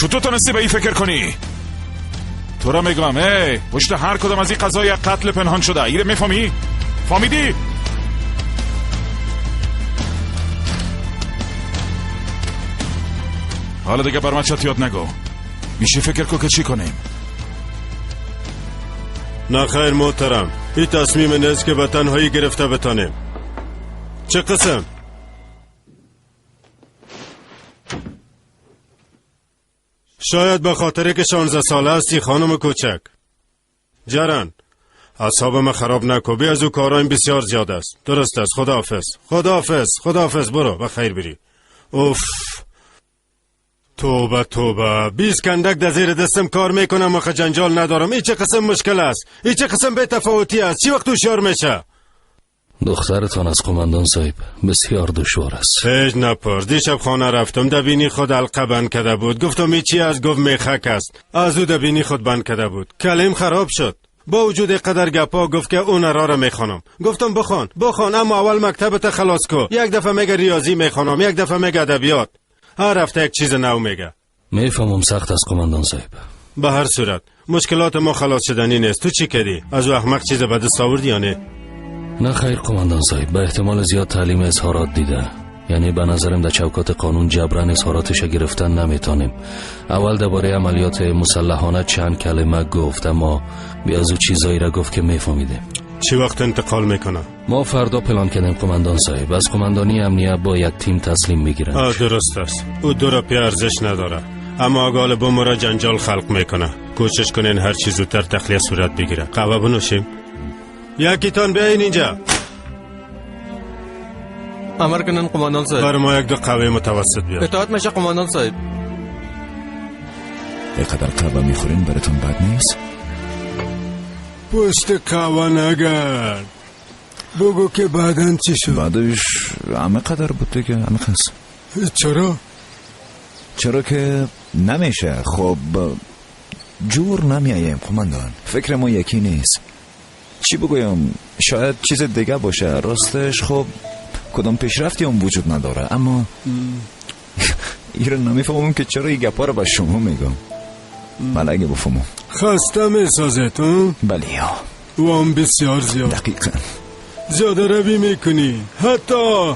چطور تونستی به این فکر کنی؟ تو را میگم ای پشت هر کدام از این قضايا قتل پنهان شده. ایره میفهمی؟ فهمیدی؟ حالا دیگه بر من چت یاد نگو. میشه فکر کو که چی کنیم؟ نه خیر محترم، این تصمیم نیست که به تنهایی گرفته بتانیم. چه قسم؟ شاید به خاطر که 16 ساله هستی خانم کوچک. جرن اعصاب من خراب نکو، بی از او کارایم بسیار زیاد است. درست است. خداحافظ خداحافظ خداحافظ. برو به خیر بری. اوف توبه توبه، 20 کندک در زیر دستم کار میکنم و جنجال ندارم. این چه قسم مشکل است؟ این چه قسم به تفاوتی است؟ چی وقت هوشیار میشه؟ دخترتان از قماندان صاحب بسیار دشوار است. هیچ نپرس. دیشب خانه رفتم، دبینی خود حلقه بند کرده بود. گفتم این چی است؟ گفت میخک است. از او دبینی خود بند کرده بود. کلیم خراب شد. با وجود قدر گپا گفت که اون را میخوانم. گفتم بخوان بخوان، اما اول مکتبت خلاص کو. یک دفعه میگه ریاضی میخوانم، یک دفعه میگه ادبیات. هر هفته یک چیز نو میگه. میفهمم سخت از قماندان صاحب. به هر صورت مشکلات ما خلاص شدنی نیست. تو چی کردی؟ از او احمق چیز به دست آوردی یا نه؟ نه خیر قماندان صاحب، به احتمال زیاد تعلیم اظهارات دیده. یعنی به نظرم در چوکات قانون جبران اظهاراتش گرفتن نمیتونیم. اول درباره عملیات مسلحانه چند کلمه گفت، اما بی از او چیزایی را گفت که میفهمیدیم. چی وقت انتقال میکنه؟ ما فردا پلان کردیم قماندان صاحب. از قماندانی امنیه با یک تیم تسلیم میگیرن. درست است. او دو روپیه ارزش نداره، اما اگال بمره جنجال خلق میکنه. کوشش کنین هر چیز زودتر تخلیه صورت بگیره. قهوه بنوشیم. یکیتان بیاین اینجا. امر کنن قماندان صاحب. بر ما یک دو قهوه متوسط بیار. اطاعت میشه قماندان صاحب. اینقدر قهوه میخورین براتون بد نیست؟ پشت قهوه نگرد. بگو که بعدن چی شد؟ بعدش همه قدر بود دیگه، همه قسم. چرا؟ چرا که نمیشه. خب جور نمیایم قماندان، فکر ما یکی نیست. چی بگویم؟ شاید چیز دیگه باشه. راستش خب کدام پیشرفتی هم وجود نداره، اما این رو نمیفهمم که چرا این گپا رو به شما میگم. بله اگه بفهمم. خسته میسازه تو؟ بله ها. او هم بسیار زیاد. دقیقا زیاده روی میکنی، حتی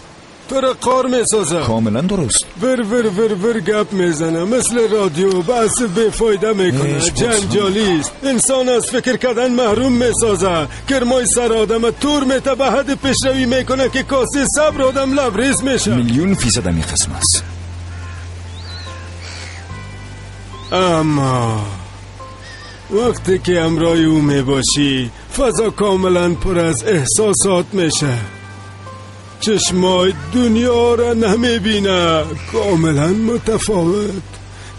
تو را قار میسازه. کاملا درست. ور ور ور ور گپ میزنه، مثل رادیو بحث بیفایده میکنه. جنجالی است. انسان از فکر کردن محروم میسازه. کرمای سر آدم تور میته، به حد پیشروی میکنه که کاسه صبر آدم لبریز میشه. 1,000,000% همی قسم است. اما وقتی که امرای او میباشی فضا کاملا پر از احساسات میشه. چشمای دنیا را نمیبینه، کاملا متفاوت.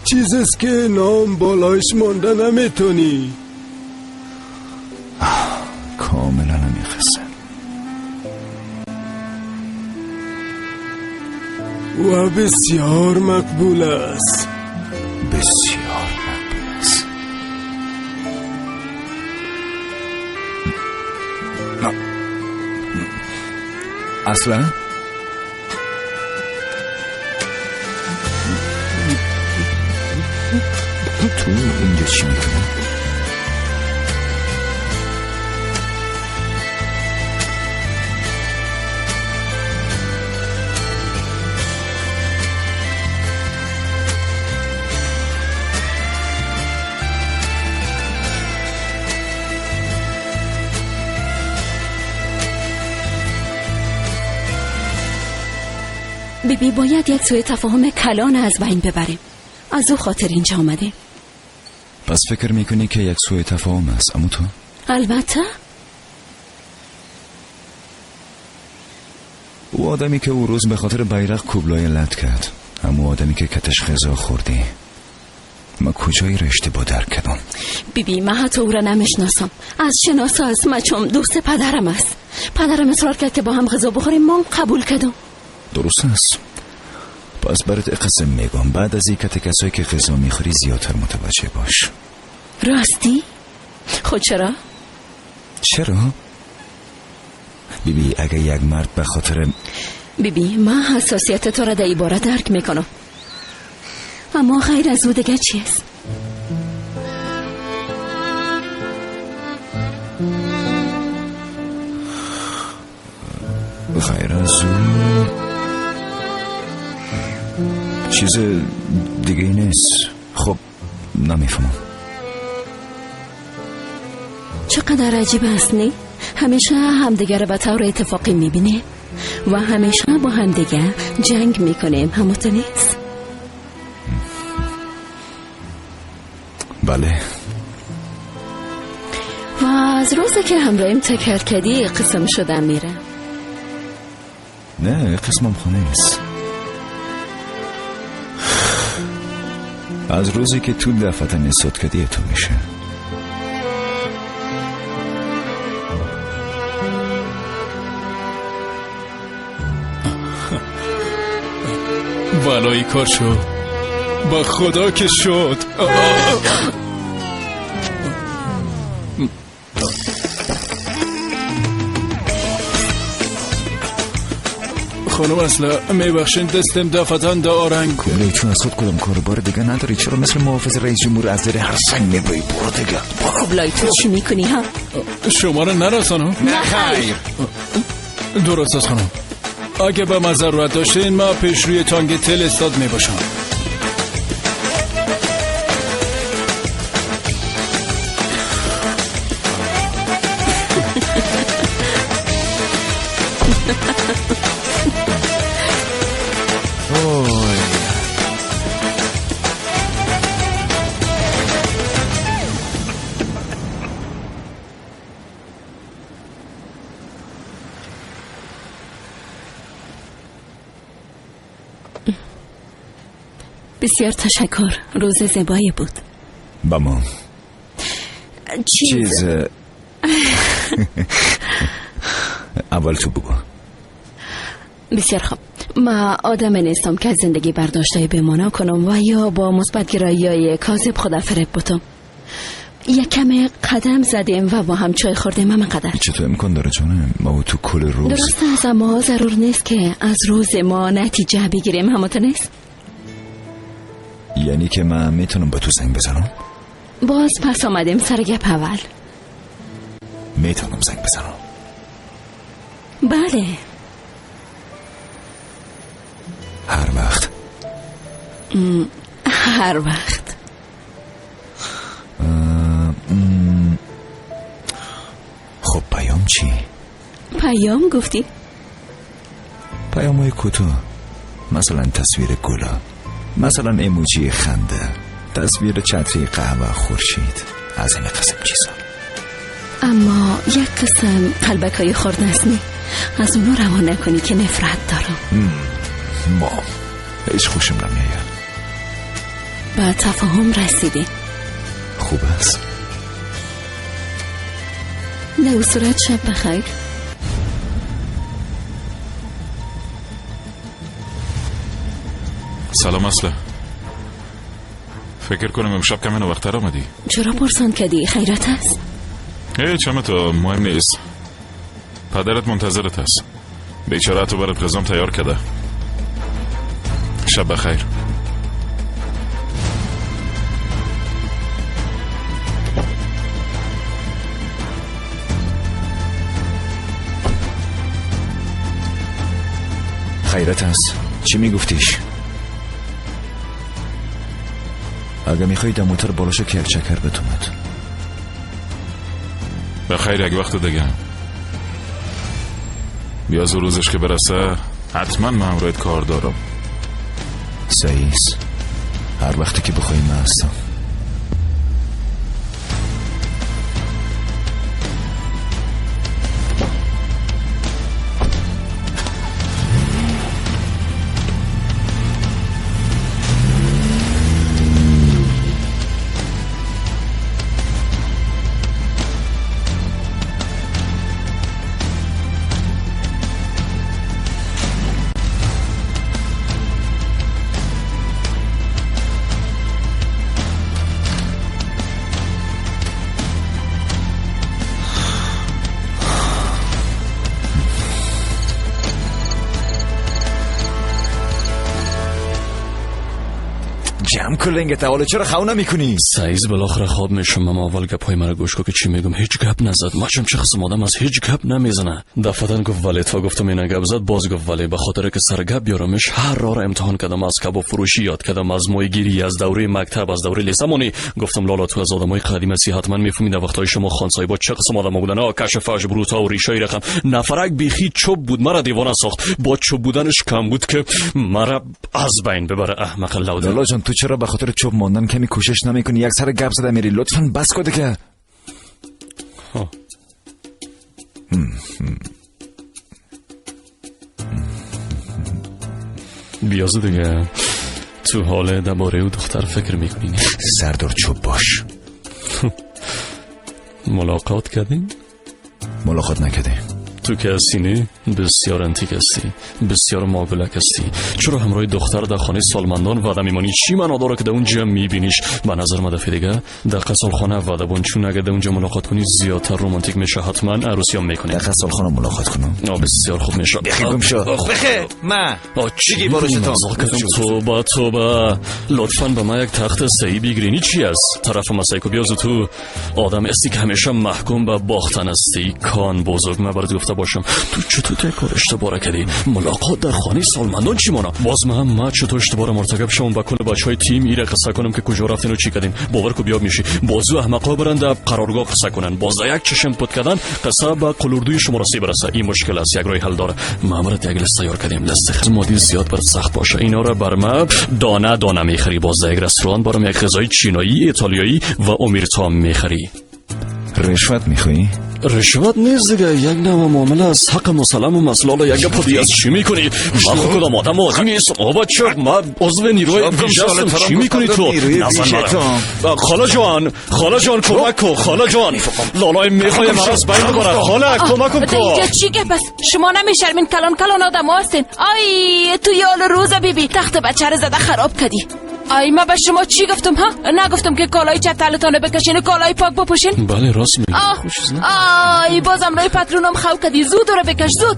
چیزیست که نام بالایش مانده نمیتونی. کاملا نمیخسته و بسیار مقبول است. بسیار مقبول است. اصلا تو اینجا چی میکنی؟ بیبی باید یک سوء تفاهم کلان از بین ببریم. از او خاطر اینجا آمده. پس فکر میکنی که یک سوء تفاهم است؟ اما تو؟ البته. او آدمی که او روز به خاطر بیرق کوبلای لط کرد، اما آدمی که کتش غذا خوردی، ما کجایی را اشتباه درک کردم؟ بیبی من حتی او را نمیشناسم. از شناسا است. من چون دوست پدرم است. پدرم اصرار کرد که با هم غذا بخوریم، من قبول کردم. درست است. پس برات قسم میگم بعد از این کت کسایی که غذا میخوری زیادتر متوجه باش. راستی؟ خود چرا؟ چرا؟ بیبی اگه یک مرد به خاطر بیبی من حساسیت تو را در این باره درک میکنم. اما غیر از او دیگه چی است؟ غیر از او چیز دیگه نیست. خب نمیفهمم. چقدر عجیب است نه؟ همیشه همدیگه رو به طور اتفاقی میبینیم و همیشه با همدیگه جنگ میکنیم. همونطور نیست؟ بله. و از روزی که همراهیم تکر کردی قسم شدم میره. نه قسمم خونه نیست. از روزی که تو دفعتا نسات کردی تو میشه. ولایی کار شد، با خدا که شد. خانم اصلا میبخشین دستم دفتن دا آرنگ. کلی چون از خود کدام کاروبار دیگه نداری؟ چرا مثل محافظ رئیس جمهور از زیر هر سنگ میبایی؟ برو دیگه. خب لای تو چی میکنی ها؟ شما رو نرسانم؟ نه خیر. درست است خانم. اگه به من ضرورت داشتین ما پیش روی تانگ تل استاد میباشم. بسیار تشکر، روز زیبایی بود. با ما چیز اول تو بگو. بسیار خوب. ما آدم نیستم که از زندگی برداشتای بمانا کنم و یا با مثبت گرایی کاذب خدا فریب بتم. یک کم قدم زدیم و با هم چای خوردیم. همه قدر. چطور امکان داره جانم؟ ما تو کل روز. درست است، اما ضرور نیست که از روز ما نتیجه بگیریم. همونطور نیست؟ یعنی که من میتونم با تو زنگ بزنم؟ باز پس آمدیم سر گپ اول. میتونم زنگ بزنم؟ بله. هر وقت. هر وقت. خب پیام چی؟ پیام گفتی؟ پیام های کوتاه، مثلا تصویر گلا، مثلا ایموجی خنده، تصویر چتری قهوه خورشید، از این قسم چیزا. اما یک قسم قلبک های خورده است، نه؟ از اونو روان نکنی که نفرت دارم. ما هیچ خوشم نمیاد. به تفاهم رسیدیم. خوب است. در صورت شب بخیر. سلام اصلا. فکر کنم امشب کمی وقت‌تر آمدی. چرا پرسان کردی؟ خیرت است؟ هیچ، همه تو مهم نیست. پدرت منتظرت است. بیچاره تو برات غذام تیار کرده. شب بخیر. خیرت است. چی میگفتیش؟ اگه میخوای دموتر بالاشو که یک چکر بتومد. بخیر یک وقت دیگه. بیا روزش که برسه حتما من همراهت کار دارم. سعیس هر وقتی که بخوای من هستم. جمع کن لنگ تعالی، چرا خو نمیکنی؟ سعیز بالاخره خواب میشم، اما اول گپای مرا گوش کن که چی میگم. هیچ گپ نزد. ماشم چه قسم آدم از هیچ گپ نمیزنه. دفعتن گفت ولی تا گفتم اینا گپ زد، باز گفت ولی. به خاطر که سر گپ بیارمش هر راه را امتحان کردم. از کباب فروشی یاد کردم، از مویگیری، از دوره مکتب، از دوره لیسمونی. گفتم لالا تو از آدمای قدیم هستی، حتما میفهمی در وقتای شما خان صاحبا چه قسم آدم بودن. آ کش فاش بروتا و ریشای رقم نفرک بیخی چوب بود، مرا دیوانه ساخت. با چوب بودنش کم بود که مرا از بین ببره. احمق لوده. لالا جان تو چرا به خاطر چوب ماندن کمی کوشش نمیکنی؟ یک سر گپ زده میری. لطفا بس کن دیگه. بیازو دیگه. تو حال درباره او دختر فکر میکنی؟ سردار چوب باش. ملاقات کردیم؟ ملاقات نکردیم. تو که هستی نه؟ بسیار انتیک هستی، بسیار ماگلک هستی. چرا همراه دختر در خانه سالمندان وعده میمانی؟ چی معنا داره که در اونجا میبینیش؟ به نظر من دفعه دیگه در قصالخانه وعده بون، چون اگه در اونجا ملاقات کنی زیادتر رمانتیک میشه. حتما عروسی هم میکنی. در قصالخانه ملاقات کنم؟ آه بسیار خوب میشه. بخی گم شو. بخی ما چی توبه توبه. لطفا به من یک تخت سعی بگیرینی. چی است طرف مسایکو بیاز. تو آدم استی که همیشه محکوم به باختن هستی. کان بزرگ من برات گفته باشم تو چطور تا کار اشتباه کردی؟ ملاقات در خانه سالمندان چی مانا؟ باز من چطور اشتباه مرتکب شم با کل بچهای تیم ایره قصه کنم که کجا رفتین و چی کردین؟ باور کو بیاب میشی. بازو احمقا برن در قرارگاه قصه کنن. باز یک چشم پت کردن قصه به قلوردوی شما رسی برسه. این مشکل است. یک راه حل داره. ما برات یک لست تیار کردیم. لست مادی زیاد بر سخت باشه. اینا را بر ما دانه دانه میخری. باز در یک رستوران برام یک غذای چینایی، ایتالیایی و امیرتام میخری. رشوت میخوایی؟ رشوت نیست دیگه، یک نوع معامله از حق مسلم و مسلال. یک گپ دیگه از چی میکنی؟ من خود کدام آدم عادی نیستم. آبا چه من عضو نیروی ویژه هستم. چی میکنی تو؟ نزن مرا. خاله جان، خاله جان کمک کن. خاله جان لالای میخوای مرا از بین ببره. خاله کمکم کن. اینجا چی گپ است؟ شما نمیشرمین؟ کلان کلان آدم هستین. آی تو یال روز بیبی تخت بچه رو زده خراب کردی. آی ما به شما چی گفتم ها؟ نگفتم که کالای چتلتانه بکشین و کالای پاک بپوشین؟ بله راست میگی. آی بازم روی پترونم خو کدی. زود رو بکش زود.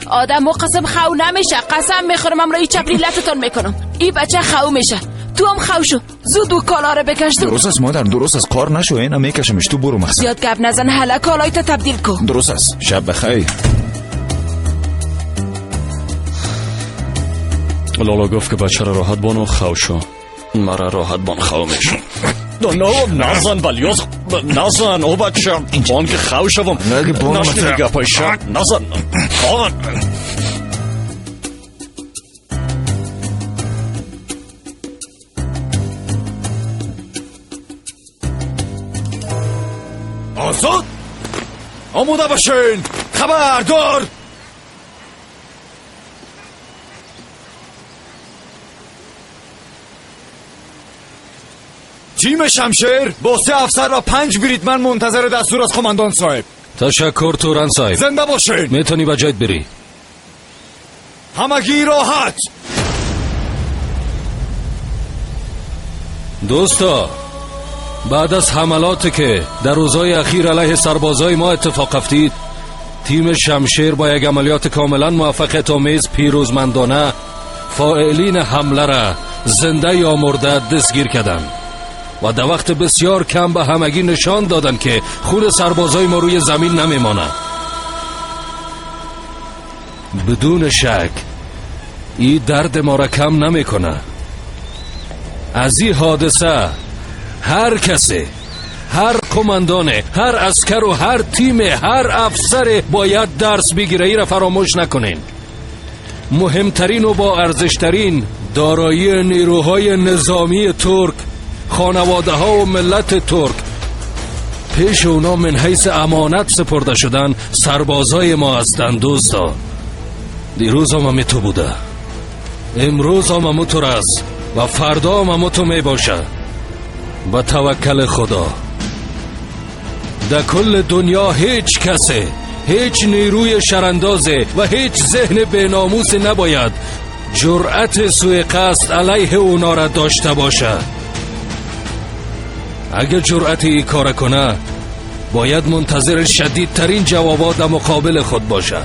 آدم و قسم خو نمیشه. قسم میخورم امرای چپری لطتان میکنم. این بچه خو میشه. تو هم خو شو. زود و کالا رو بکش زود. درست است مادر، درست است. کار نشو اینا میکشمش. تو برو مخزن. زیاد گپ نزن. حالا کالای تا تبدیل کو. درست است. شب بخیر. لالا گفت که بچه را راحت بانو خو شو. مرا راحت بان خو میشم. نه نزن بلیاز نزن او بچه بان که خو شوم. نشنیدی گپای شم. نزن. آزاد آموده باشین. خبردار. تیم شمشیر با 3 افسر و 5 بریدمن منتظر دستور از قماندان صاحب. تشکر توران صاحب. زنده باشین. میتونی به جایت بری. همگی راحت. دوستا بعد از حملاتی که در روزهای اخیر علیه سربازای ما اتفاق افتید، تیم شمشیر با یک عملیات کاملا موفقیت آمیز پیروزمندانه فاعلین حمله را زنده یا مرده دستگیر کردند و در وقت بسیار کم به همگی نشان دادند که خون سربازای ما روی زمین نمیماند. بدون شک این درد ما را کم نمیکنه. از این حادثه هر کسی، هر قماندانه، هر عسکر و هر تیم، هر افسر باید درس بگیره. ای را فراموش نکنین. مهمترین و با ارزشترین دارایی نیروهای نظامی ترک، خانواده ها و ملت ترک پیش اونا من حیث امانت سپرده شدن سربازای ما هستند. دوستا دیروز هم تو بوده، امروز هم تو است و فردا هم تو می باشه. و توکل خدا در کل دنیا هیچ کسی، هیچ نیروی شراندازه و هیچ ذهن بیناموس نباید جرأت سوء قصد علیه اونا را داشته باشه. اگه جرأت ای کار کنه باید منتظر شدیدترین جوابات در مقابل خود باشه.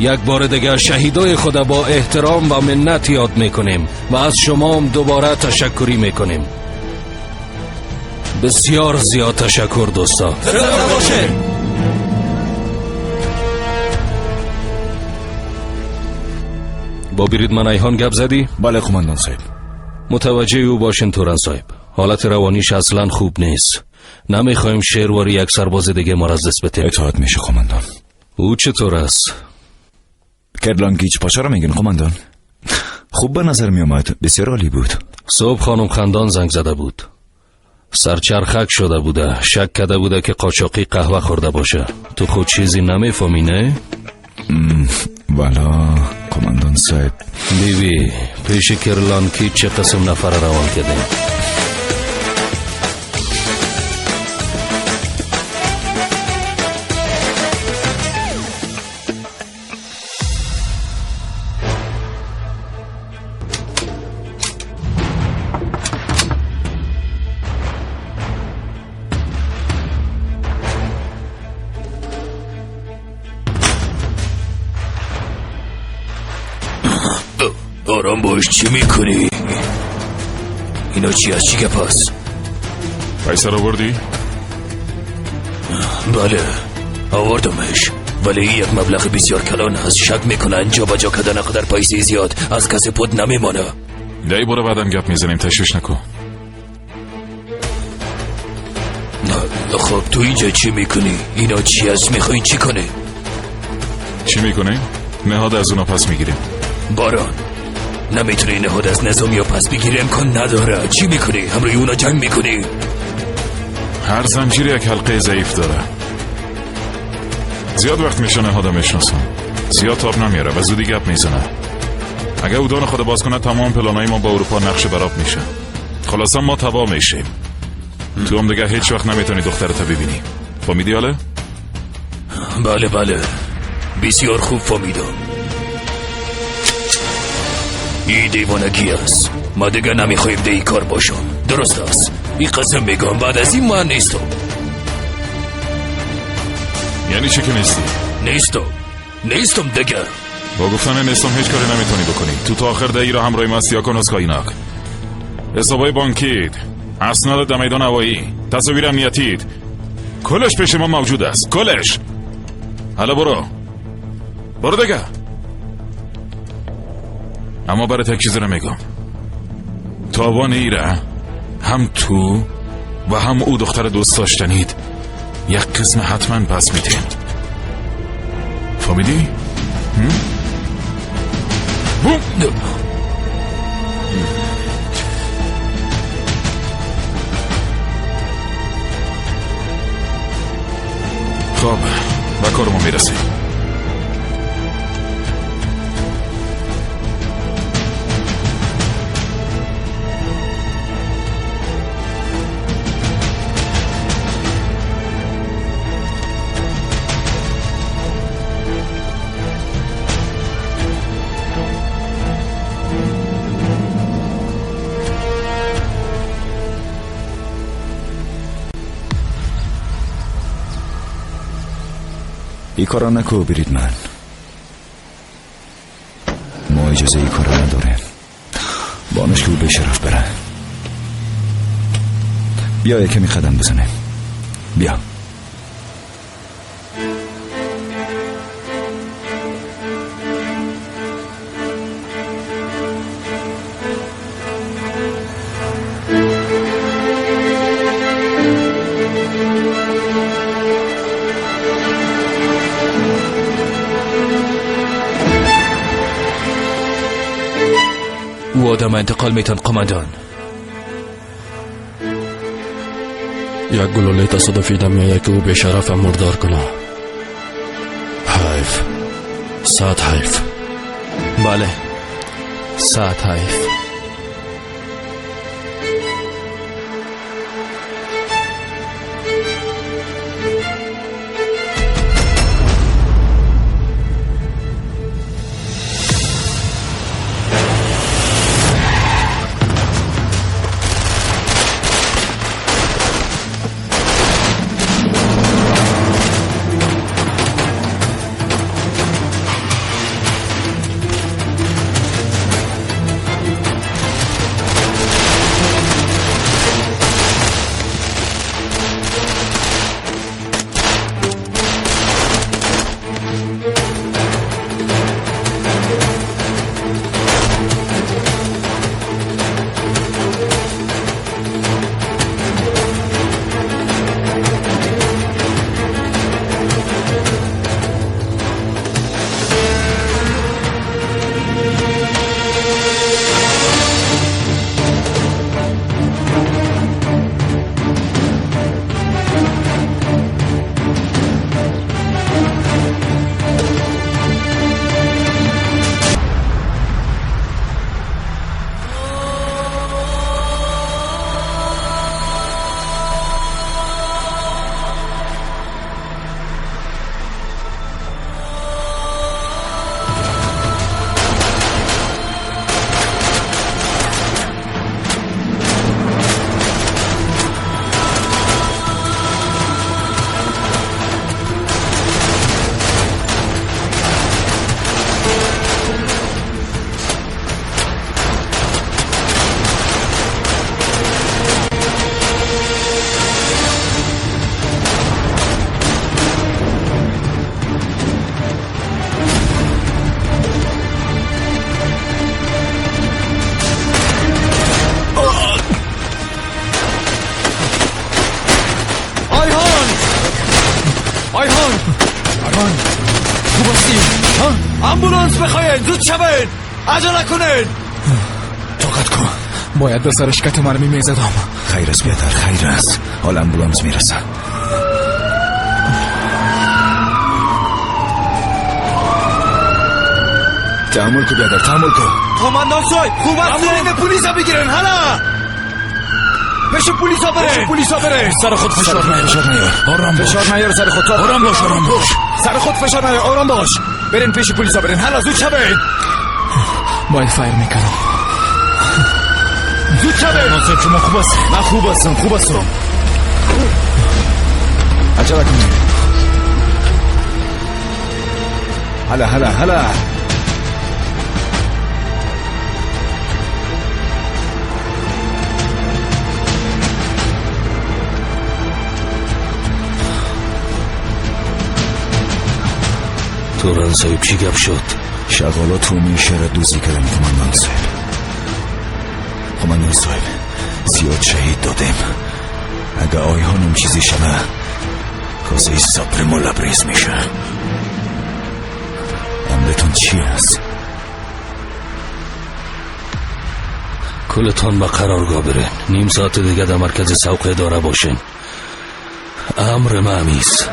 یک بار دیگر شهیدای خود با احترام و منت یاد میکنیم و از شما هم دوباره تشکری میکنیم. بسیار زیاد تشکر دوستا. با بریدمن ایهان گپ زدی؟ بله قماندان صاحب. متوجه او باشین توران صاحب، حالت روانیش اصلا خوب نیست. نمیخوایم شعرواری یک سرباز دیگه ما را از دست بده. اطاعت میشه قماندان. او چطور است؟ کرلانگیچ پاشا را میگن قماندان. خوب به نظر می آمد، بسیار عالی بود. صبح خانم خندان زنگ زده بود. سرچرخک شده بوده، شک کرده بوده که قاچاقی قهوه خورده باشه. تو خود چیزی نمیفهمی نه؟ والا قماندان صاحب. بیبی پیش کرلانکی چه قسم نفر روان کردیم. آرام باش، چی میکنی؟ اینا چی از چی گپ است؟ پیسه رو بردی؟ بله آوردمش، ولی یک مبلغ بسیار کلان هست. شک میکنن جا بجا کردن قدر پیسه زیاد از کسی پود نمیمانه. دی برو بعدم گپ میزنیم، تشویش نکن. خب تو اینجا چی میکنی؟ اینا چی از میخوین چی کنی؟ چی میکنیم؟ نهاد از اونا پس میگیریم. باران نمیتونی نهاد از نظامی یا پس بگیری، امکان نداره. چی میکنی؟ همروی اونا جنگ میکنی؟ هر زنجیر یک حلقه ضعیف داره. زیاد وقت میشه نهادم میشناسم، زیاد تاب نمیاره و زودی گپ میزنه. اگه او دان خود باز کنه تمام پلانای ما با اروپا نقش براب میشه. خلاصا ما تباه میشیم. تو هم دیگه هیچ وقت نمیتونی دخترتو ببینی. فهمیدی حالا؟ بله بله، بسیار خوب فهمیدم. این دیوانگی است. ما دیگه نمیخوایم ده ای کار باشم. درست است، این قسم میگم بعد از این من نیستم. یعنی چی که نیستی؟ نیستم، نیستم دیگه. با گفتن نیستم هیچ کاری نمیتونی بکنی. تو تا آخر ده ای را همراه ما سیاه کن از کایناک. حسابای بانکیت، اسناد در میدان هوایی، تصاویر امنیتیت، کلش پیش ما موجود است، کلش. حالا برو، برو دیگه. اما برای تک چیز رو میگم، تاوان ایره هم تو و هم او دختر دوست داشتنید یک قسم حتما پس میتین. فهمیدی؟ بوم. خب به کار ما میرسیم. ای کارا نکو برید من. ما اجازه ای کارا نداریم. بانش که او به شرف بره. بیا یکمی قدم بزنیم. بیا. او آدم انتقال میتن قماندان. یک گلوله تصادفی نمیآید که او به شرف مردار کنه. حیف، صد حیف. بله صد حیف. آیهان، آیهان خوب هستی؟ آمبولانس بخواین، زود شوین، عجله کنین. طاقت کن، باید به سرش کت مرمی میزدم. خیر است بیادر، خیر است. حالا آمبولانس میرسه. تحمل کن بیادر، تحمل کن. قماندان صاحب خوب هستی؟ پلیس ها بگیرن، حالا پیش پلیس ها برین، پیش پلیس ها برین. سر خود فشار نیار، فشار نیار، آرام باش، فشار نیار سر خود، آرام باش، آرام باش، سر خود فشار نیار، آرام باش. برین پیش پلیس ها برین، حالا زود شوین. باید فایر میکردم. زود شوین. ناصر شما خوب هستی؟ من خوب هستم، خوب هستم. عجله کنید. هلا هلا هلا. توران صاحب چی گپ شد؟ شغالا تومی شهر دوزی کردن قماندان صاحب. قماندان صاحب زیاد شهید دادیم. اگه آیهانم چیزی شوه کاسه صبر ما لبریز میشه. امرتون چی هست؟ کلتان به قرارگاه برین، نیم ساعت دیگه در مرکز سوق اداره باشین. امر ما همیست.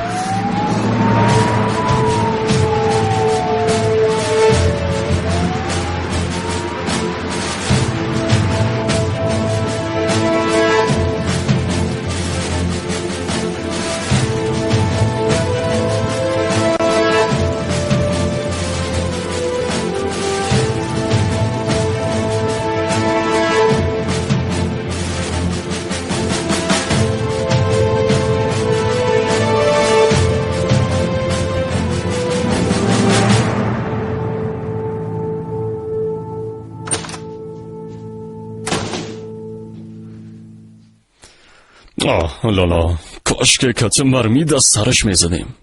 آه لالا، کاش که کت مرمی در سرش میزدیم.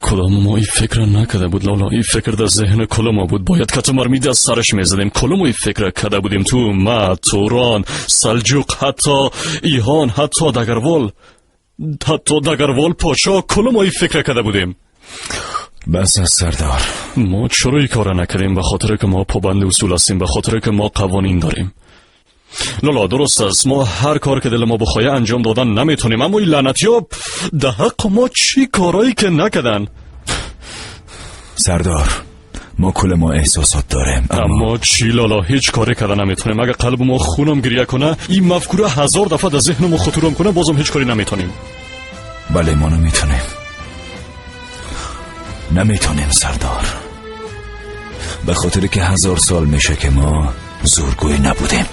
کلام ما این فکر نکرده بود لالا، این فکر در ذهن کل ما بود. باید کت مرمی در سرش میزدیم. کل ما این فکر کرده بودیم. تو، ما، توران، سلجوق، حتی ایهان، حتی دگروال، حتی دگروال پاشا، کل ما این فکر کرده بودیم. بس از سردار. ما چرا این کار نکردیم؟ به خاطر که ما پابند اصول هستیم، به خاطر که ما قوانین داریم. لالا درست است، ما هر کار که دل ما بخواه انجام دادن نمیتونیم، اما این لعنتی ها در حق ما چی کارایی که نکردن. سردار ما کل ما احساسات داریم، اما چی لالا؟ هیچ کاری کردن نمیتونیم. اگه قلب ما خونم گریه کنه، این مفکوره هزار دفعه در ذهن ما خطورم کنه، بازم هیچ کاری نمیتونیم. بله ما نمیتونیم، نمیتونیم سردار، به خاطر که 1000 سال میشه که ما زورگوی نبودیم،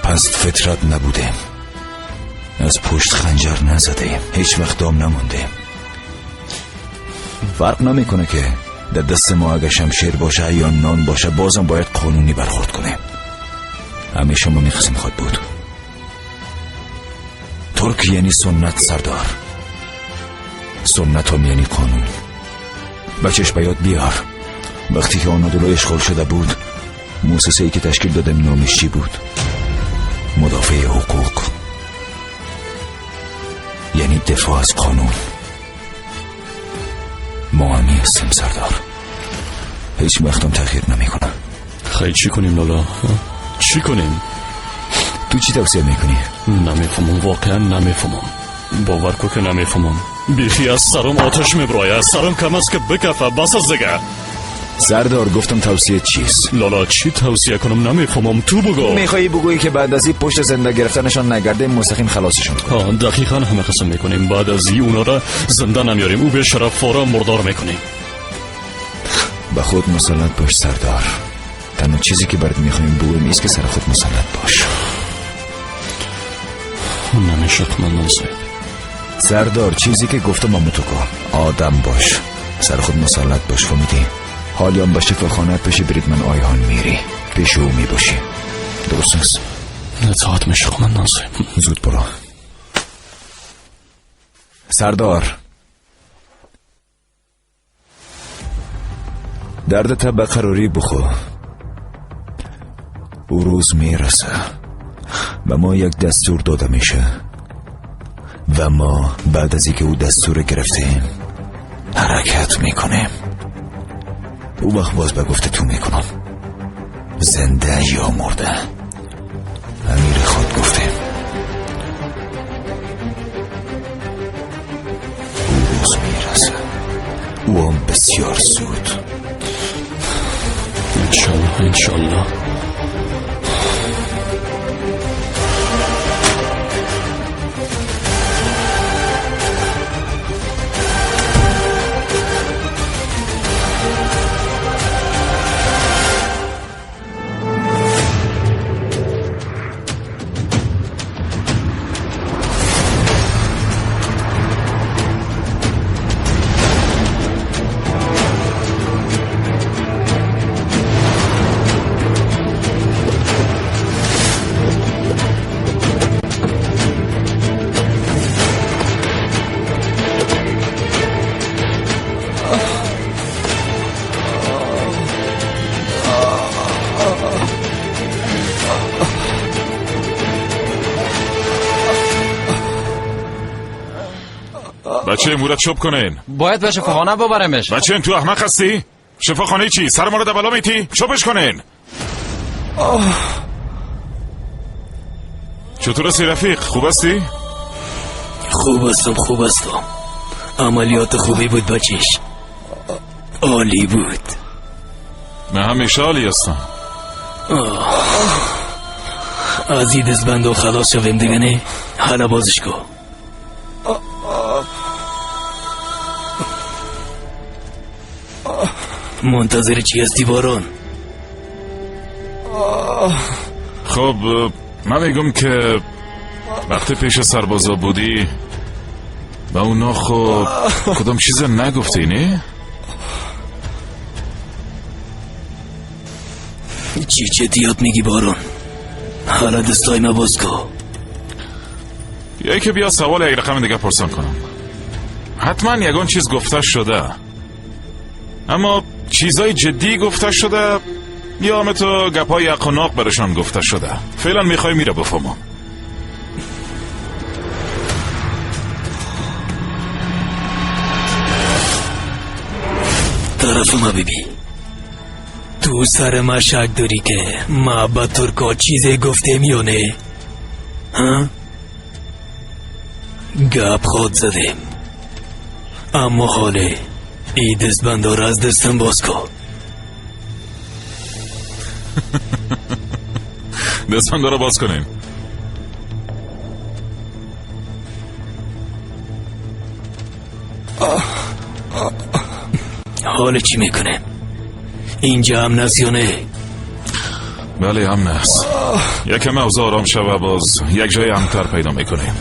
پس فطرت نبودیم، از پشت خنجر نزدیم، هیچ وقت دام نموندیم. فرق نمیکنه که در دست ما اگه شمشیر باشه یا نان باشه، بازم باید قانونی برخورد کنیم. همیشه ما میخواستیم خود بود. ترک یعنی سنت سردار، سنت هم یعنی قانون. بچش بیاد بیار، وقتی که آنادولو اشغال شده بود، موسسه ای که تشکیل دادم نامش چی بود؟ مدافع حقوق، یعنی دفاع از قانون. ما همی هستیم سردار، هیچ وقتم تغییر نمی کنم. خیلی چی کنیم لالا؟ چی کنیم؟ تو چی توصیه میکنی؟ نمیفهمم، واقعا نمیفهمم. باور کو که نمیفهمم. بیخی از سرم آتش میبرایه، از سرم کم است که بکفه، بس از دیگه. سردار گفتم توصیه چیست؟ لالا چی توصیه کنم نمیفهمم، تو بگو. میخوایی بگویی که بعد از این پشت زنده گرفتنشان نگرده مستقیم خلاصشون کنیم؟ دقیقا همه قسم میکنیم. بعد از این اونا را زنده نمیاریم، او به شرف فارا مردار میکنیم. به خود مسلط باش سردار، تنها چیزی که برات میخوایم بگوییم ایست که سر خود مسلط باش. نمیشه قماندان صاحب. سردار چیزی که گفتم امو تو کن، آدم باش، سر خود مسلط باش، فهمیدی؟ حالیان به شفاخانه پیش بریدمن آیهان میری، پیش او میباشی، درست است؟ اطاعت میشه قماندان صاحب. زود برو سردار. دردت به قراری بخو، او روز میرسه به ما یک دستور داده میشه و ما بعد از اینکه او دستور گرفتیم حرکت میکنیم. او وقت باز به گفته تو میکنم، زنده یا مرده. امیر خود گفتیم او روز میرسه، او هم بسیار زود. انشالله انشالله. بچه مورد چوب کنین. باید به شفاخانه ببرمش. بچه تو احمق هستی؟ شفاخانه چی؟ سر ما رو دبلا میتی؟ چوبش کنین. چطور هستی رفیق؟ خوب هستی؟ خوب هستم خوب هستم. عملیات خوبی بود بچیش، عالی بود. من همیشه عالی هستم. از این دستبندو خلاص شویم دیگه نه؟ حالا بازش کو. منتظر چی هستی بارون؟ خب من میگم که وقتی پیش سربازا بودی و اونا خب کدام چیز نگفتی نه؟ چی چه دیات میگی بارون؟ حالا دستای ما باز کو. یکی بیا سوال یک رقم دیگه پرسان کنم. حتما یگان چیز گفته شده، اما چیزای جدی گفته شده یا هم تو گپای یقناق برشان گفته شده؟ فعلا میخوای میره بفهمم. طرف ما ببی، تو سر ما شک داری که ما با ترکا چیزی گفتیم یا نه؟ ها؟ گپ خود زدیم، اما حاله ای دستبنده را از دستم باز کن. دستبنده را باز کنیم. حال چی میکنه؟ اینجا امن است یا نه؟ بله امن است. یکم اوضاع آرام شوه باز یک جای امن‌تر پیدا میکنیم.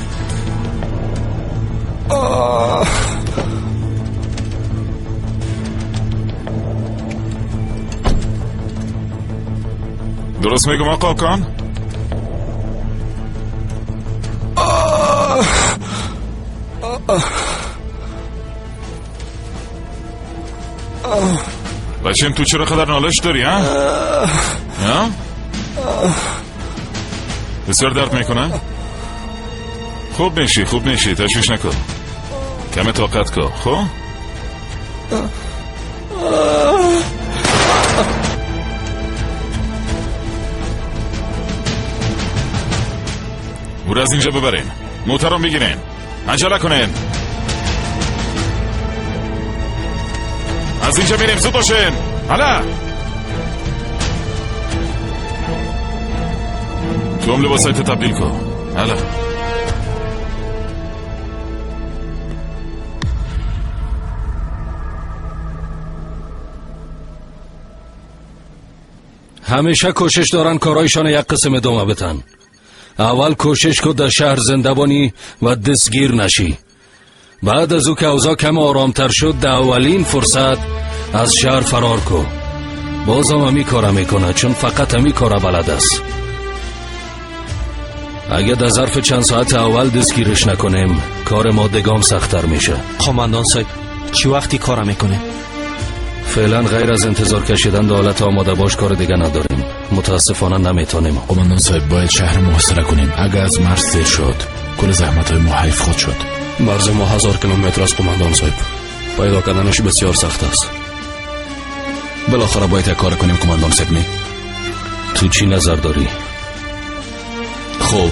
درست میگم آقا کان؟ بچیم تو چرا خدر نالش داری ها؟ ها؟ بسیار درد میکنه؟ خوب میشی خوب میشی، تشویش نکن، کم طاقت کن. خب؟ او را از اینجا ببرین، موتر رو بگیرین، عجله کنین، از اینجا میریم، زود باشین. حالا تو هم لباسایت تبدیل کن. حالا همیشه کوشش دارن کارایشان یک قسم ادامه بتن. اول کوشش کن در شهر زنده بانی و دستگیر نشی. بعد از او که اوضاع کم آرامتر شد در اولین فرصت از شهر فرار کو. بازم همی کاره میکنه چون فقط همی کاره بلد است. اگه در ظرف چند ساعت اول دستگیرش نکنیم کار ما دگام سخت‌تر میشه. قماندان صاحب چی وقتی کاره میکنه؟ فعلا غیر از انتظار کشیدن در حالت آماده باش کار دیگه نداریم. متاسفانه نمیتونیم. قماندان صاحب باید شهر محاصره کنیم. اگه از مرز سیر شد کل زحمت های ما حیف خود شد. مرز ما 1000 کیلومتر از قماندان صاحب، پیدا کردنش بسیار سخت است. بالاخره باید یک کار کنیم قماندان صاحب. نه تو چی نظر داری؟ خب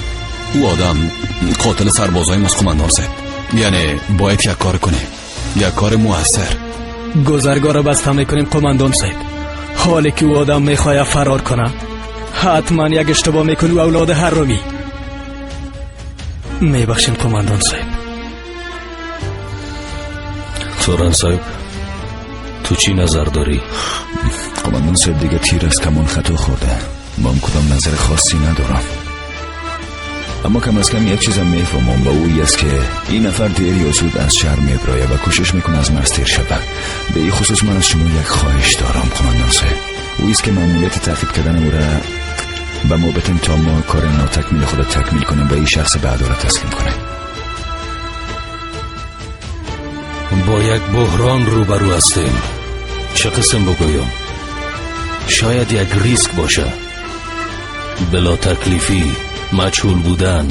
او آدم قاتل سربازای ماست قماندان صاحب، یعنی باید یک کار کنیم، یک کار موثر. گذرگاه را بسته میکنیم قماندان صاحب. حالی که او آدم میخواه فرار کنه حتما یک اشتباه میکنی و اولاد حرامی. میبخشین قماندان صاحب. توران صاحب تو چی نظر داری؟ قماندان صاحب دیگه تیر از کمان خطا خورده. ما هم کدام نظر خاصی ندارم، اما کم از کم یک چیزم میفهمم و اوی است که این نفر دیر یا زود از شهر میبرایه و کوشش میکنه از مرز تیر شود. به این خصوص من از شما یک خواهش دارم قماندان صاحب، اوی است که مأموریت تعقیب کردن او را به ما بتیم تا ما کار ناتکمیل خود تکمیل کنیم و این شخص به عدالت تسلیم کنیم. با یک بحران روبرو هستیم. چه قسم بگویم؟ شاید یک ریسک باشه. بلا تکلیفی، مجهول بودن،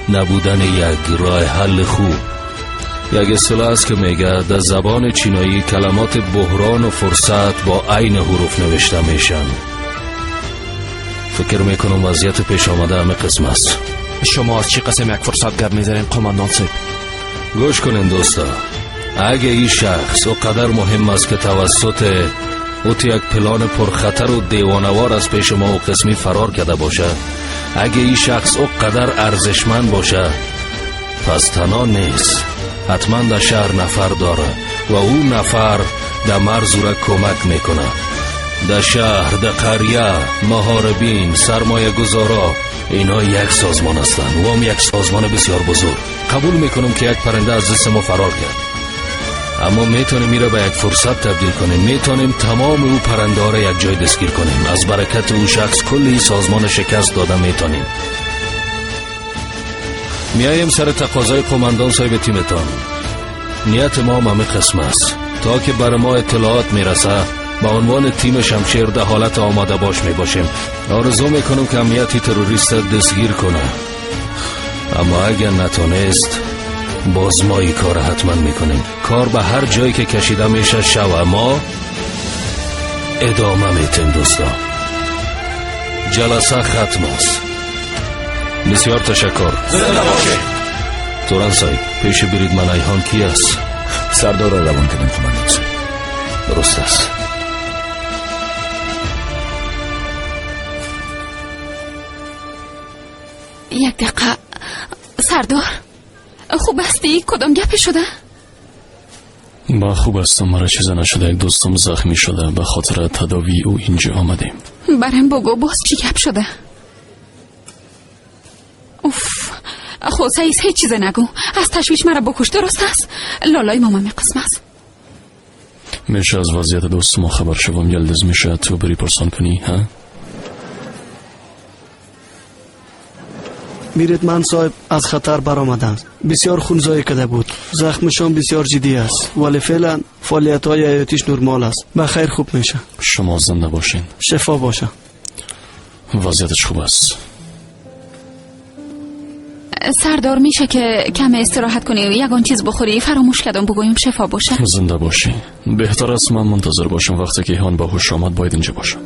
نبودن یک راه حل خوب. یک اصطلاح است که میگه در زبان چینایی کلمات بحران و فرصت با عین حروف نوشته میشن. فکر میکنم وضعیت پیش آمده همه قسم است. شما از چی قسم یک فرصت گپ میزنین قماندان صاحب؟ گوش کنین دوستا، اگه این شخص او قدر مهم است که توسط او تو یک پلان پرخطر و دیوانوار از پیش ما و قسمی فرار کرده باشه، اگه این شخص او قدر ارزشمند باشه، پس تنها نیست، حتما در شهر نفر داره و او نفر در مرز او را کمک میکنه. در شهر، در قریه، محاربین، سرمایه گذارا، اینا یک سازمان هستند و هم یک سازمان بسیار بزرگ. قبول میکنم که یک پرنده از دست ما فرار کرد، اما میتونیم میره به یک فرصت تبدیل کنیم. میتونیم تمام او پرنده ها را یک جای دستگیر کنیم. از برکت او شخص کلی سازمان شکست داده میتونیم. میاییم سر تقاضای قماندان صاحب تیمتان. نیت ما همه قسم است. تا که بر ما اطلاعات میرسه به عنوان تیم شمشیر در حالت آماده باش میباشیم. آرزو میکنم که امنیتی تروریست دستگیر کنه، اما اگر نتونست باز ما این کار حتما میکنیم. کار به هر جایی که کشیده میشه شو، ما ادامه میتیم. دوستا جلسه ختم است. بسیار تشکر. زنده باشید. توران صاحب پیش برید. من ایهان کی است؟ سردار را روان کردیم قماندان صاحب. درست است. یک دقیقه سردار، خوب هستی؟ کدام گپی شده؟ با خوب هستم، مرا چیزا نشده. یک دوستم زخمی شده، به خاطر تداوی او اینجا آمدیم. برم بگو باز چی گپ شده؟ اوف خود سعیس هیچ چیز نگو، از تشویش مرا بکش. درست است؟ لالای ماما می قسم است. میشه از وضعیت دوست ما خبر شوم؟ یلدز میشه تو بری پرسان کنی؟ ها؟ میرتمن صاحب از خطر برآمدند. بسیار خونزایی کرده بود. زخمشان بسیار جدی است، ولی فعلا فعالیت های حیاتیش نرمال است. به خیر خوب میشه. شما زنده باشین. شفا باشه. وضعیتش خوب است. سردار میشه که کم استراحت کنی، یگان چیز بخوری؟ فراموش کردم بگویم. شفا باشه. زنده باشی. بهتر است من منتظر باشم. وقتی که ایهان به هوش آمد باید اینجا باشم.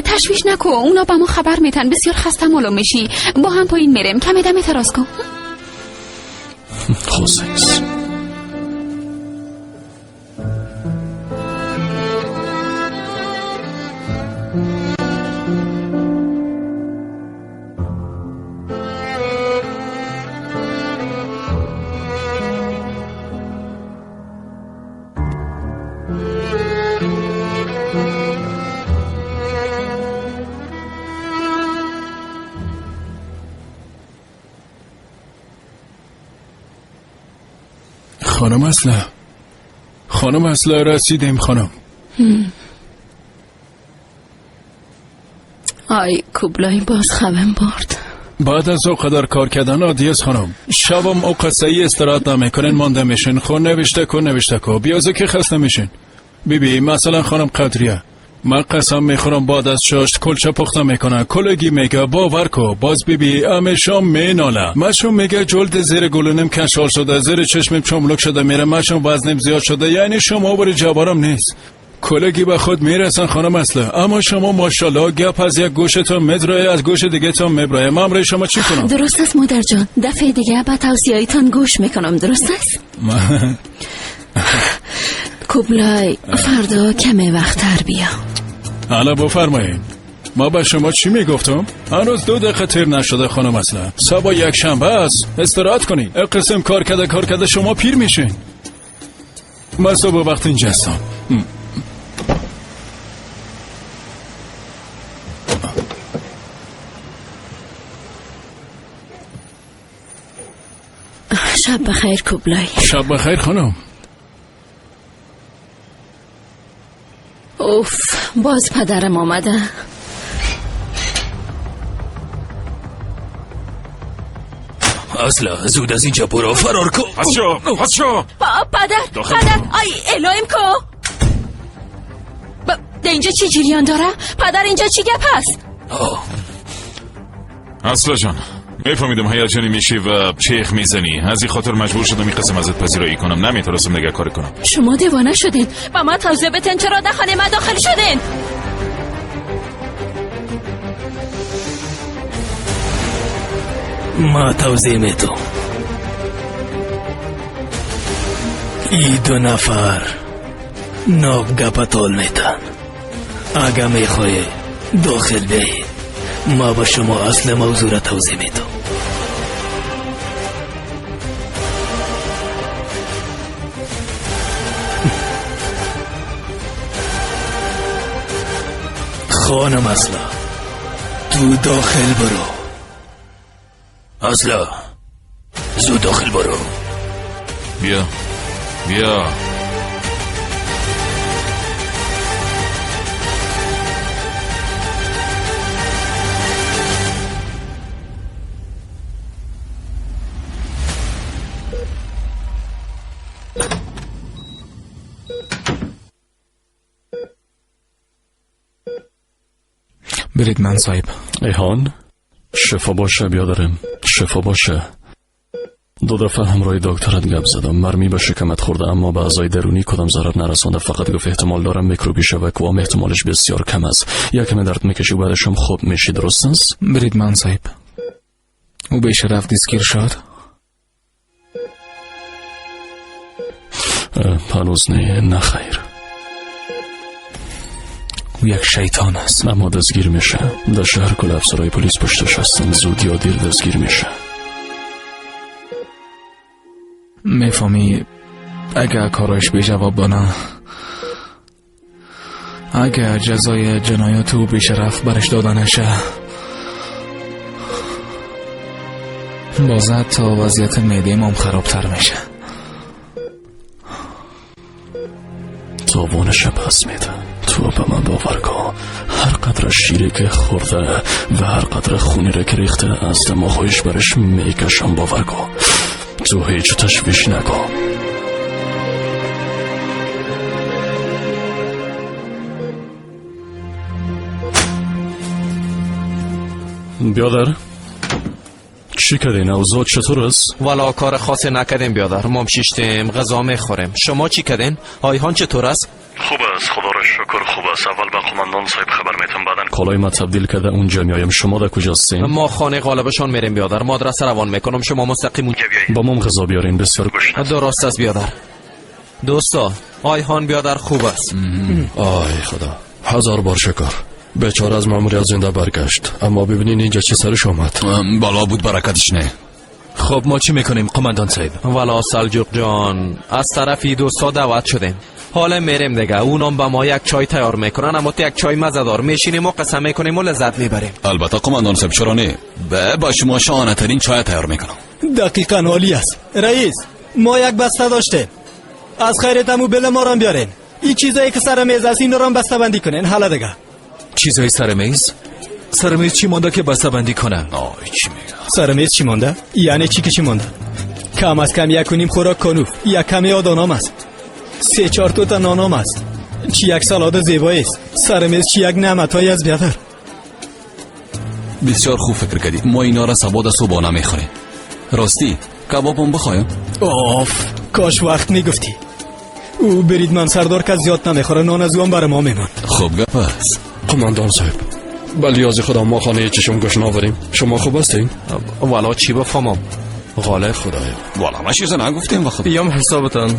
تشویش نکن، اونا به ما خبر میتن. بسیار خسته معلوم میشی. با هم پایین میریم. کمی دم اعتراض کن. خسیس. خانم اصلا، خانم اصلا رسیدیم خانم. آی کوبلای باز خبم برد. بعد از او قدر کار کردن عادی است خانم. شبم او قصه استراحت نمیکنن، مانده میشین. خون نوشته کن، نوشته کن، بیازه که خسته میشین. بیبی مثلا خانم قدریه من قسم میخورم بعد از چاشت کلچه پخته میکنه، کلگی میگه باور کو. باز بیبی همیشه میناله. مشون میگه جلد زیر گلونم کشال شده، زیر چشمم چملک شده میره، مشون وزنم زیاد شده. یعنی شما بری جبارم نیست. کلگی به خود میرسن خانم اصله، اما شما ماشاءالله گپ از یک گوشتون میدرایه از گوش دیگه تون میبرایه. من برای شما چی کنم؟ درست است مادر جان، دفعه دیگه به توصیه‌ایتان گوش میکنم. درست است؟ کوبلای فردا کمی وقت‌تر بیا. حالا بفرمایید. ما به شما چی میگفتم؟ هنوز 2 دقیقه تیر نشده خانم اصلا. صبح یک شنبه است، استراحت کنید. قسم کار کرده شما پیر میشین. من صبح وقت اینجا هستم. شب بخیر کوبلای. شب بخیر خانم. اوف باز پدرم آمده. اصلا زود از اینجا برو، فرار کن. پس شو پدر، پدر، آی الهیم کو. اینجا چی جریان داره؟ پدر اینجا چی گپ هست؟ اصلا جان میفهمیدم هیجانی میشی و چیخ میزنی، از این خاطر مجبور شدم این قسم ازت پذیرایی کنم. نمیتونستم نگه کار کنم. شما دیوانه شدین و ما توضیح بتن چرا در خانه ما داخل شدین. ما توضیح میتم. ای 2 نفر ناب گپ تول میتن. اگه میخوای داخل بیایید ما با شما اصل موضوع را توضیح میدم. خانم اصلا تو داخل برو. اصلا زود داخل برو. بیا بیا. برید من صاحب. ایهان شفا باشه بیادرم، شفا باشه. 2 دفعه همراه دکترت گپ زدم. مرمی به شکمت خورده اما به اعضای درونی کدام ضرر نرسانده. فقط گفت احتمال دارم میکروبی شوه که احتمالش بسیار کم است. یکم درد میکشی و بعدشم خوب میشی. درست است؟ برید من صاحب. او به شرف دستگیر شد؟ هنوز نه خیر. او یک شیطان است. اما دستگیر میشه. در شهر کل افسرهای پلیس پشتش هستن. زود یا دیر دستگیر میشه. میفهمی اگر کارش بی جواب بانه، اگر جزای جنایات او بیشرف برش داده نشه، باز تا وضعیت معده مام خرابتر میشه. تاوانش پس میده. تو به من باور کن. هر قدر شیری که خورده و هر قدر خونی را که ریخته از دماغش برش میکشم. باور کن. تو هیچ تشویش نکن. بیادر چی کردین؟ اوضاع چطور است؟ والا کار خاصی نکردیم بیادر. ما شیشتیم غذا میخوریم. شما چی کردین؟ آیهان چطور است؟ خوب است خدا را شکر خوب است. اول به قماندان صاحب خبر میتم، بعدن کالای ما تبدیل کرده اونجا میایم. شما در کجا هستین؟ ما خانه غالبشان میریم بیادر. مدرسه روان میکنم، شما مستقیم اونجا بیایید. با ما غذا بیارین. بسیار گشنه. درست است بیادر. دوستا آیهان بیادر خوب است. آی خدا، 1000 بار شکر. بیچاره از ماموریت زنده برگشت، اما ببینین اینجا چه سرش آمد. بالا بود برکتش نه. خب ما چی میکنیم قماندان صاحب؟ والا سلجوق جان از طرفی دوستا دعوت شدیم. حالا میریم دیگه. اونم به ما یک چای تیار میکنن، اما تو یک چای مزه‌دار میشینیم و قسم میکنیم و لذت میبریم. البته قماندان صاحب چرا نه؟ با شما شانه ترین چای تیار میکنم. دقیقاً عالی است رئیس. ما یک بسته داشتیم، از خیرت امو بل ما را بیارین. این چیزایی که سر میز است اینا را بسته بندی کنین. حالا دیگه چیزای سر میز؟ سر میز چی مانده که بسته بندی کنم؟ آی چی میگه؟ سر میز چی مانده؟ یعنی چی که چی مانده؟ کم از کم 1.5 خوراک کنوف، یک کمی آدانام است، 3-4 تا نانام است، چی یک سالاد زیبایی است. سر میز چی یک نعمتهایی از بیادر. بسیار خوب فکر کردی. ما اینا را صبا در صبحانه میخوریم. راستی کبابم بخوایم؟ آف، کاش وقت میگفتی. او بریدمن سردار که زیاد نمیخوره، نان از او هم برای ما میماند. خوب گپ است. قماندان صاحب، بلیاز خدا ما خانه چشم گوش نآوریم. شما خوب هستین؟ والا چی بفهمم غالب. خدایا. والا ما چیز نگفتیم و خدا. بیام حسابتان.